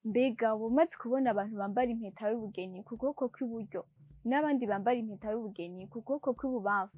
Mbega woba umaze kubona abantu bambara impeta y'ubugeni ku kuboko kw'iburyo n'abandi bambara impeta y'ubugeni ku kuboko kw'ibubamfu?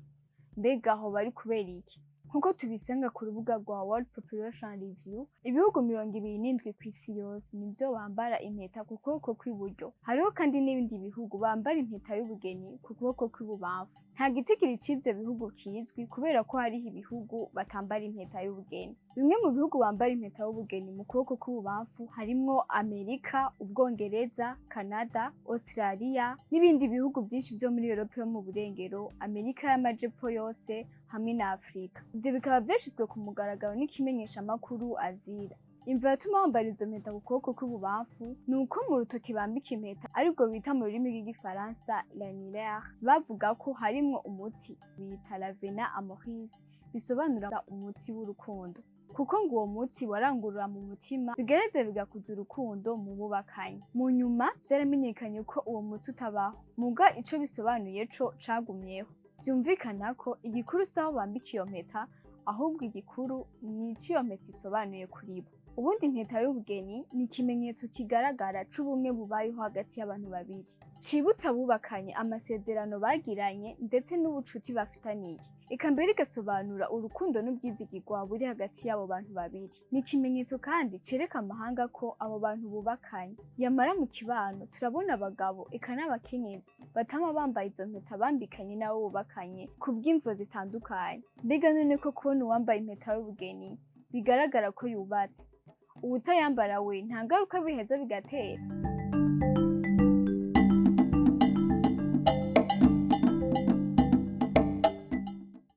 Mbega hoba ari kubera iki? Nkuko tubisanga ku rubuga rwa World Population Review, ibihugu 27 kw'isi yose nivyo bambara impeta ku kuboko kw'iburyo. Hariho kandi n'ibindi bihugu bambara impeta y'ubugeni ku kuboko kw'ibubamfu. Nta gitigiri c'ivyo bihugu kizwi, kubera ko hariho ibihugu batambara impeta y'ubugeni. Bimwe mu bihugu bambara impeta y'ubugeni mu kuboko kw'ibubamfu harimwo Amerika, Ubwongereza, Canada, Australia n'ibindi bihugu vyinshi vyo muri Europe yo mu burengero, Amerika y'Amajepfo yose hamwe na Afrika. Ivyo bikaba vyashizwe ku mugaragaro n'ikimenyeshamakuru Azira. Imvo yatuma bambara izo mpeta ku kuboko kw'ibubamfu ni uko mu rutoki bambika impeta, aribwo bita mu rurimi rw'Igifaransa l'annulaire, bavuga ko harimwo umuti bita la vena amoris, bisobanura umutsi w'urukundo, kuko ngo uwo mutsi warangurura mu mutima, bigaheza bigakuza urukundo mu bubakanye. Mu nyuma vyaramenyekanye ko uwo mutsi utabaho, muga ico bisobanuye co cagumyeho. Vyumvikana ko igikuru saho bambika iyo mpeta, ahubwo igikuru ni ico iyo mpeta isobanuye kuri bo. Ubundi impeta y'ubugeni ni ikimenyetso kigaragara c'ubumwe bubayeho hagati y'abantu babiri, cibutsa abubakanye amasezerano bagiranye ndetse n'ubucuti bafitaniye, eka mbere igasobanura urukundo n'ubwizigirwa buri hagati y'abo bantu babiri. Ni ikimenyetso kandi cereka amahanga ko abo bantu bubakanye. Yamara mu kibano turabona abagabo eka n'abakenyezi batama bambaye izo mpeta bambikanye n'abo bubakanye kubw'imvo zitandukanye. Mbega none ko kubona uwambaye impeta y'ubugeni bigaragara ko yubatse, uwutayambara we nta ngaruka biheza bigatera?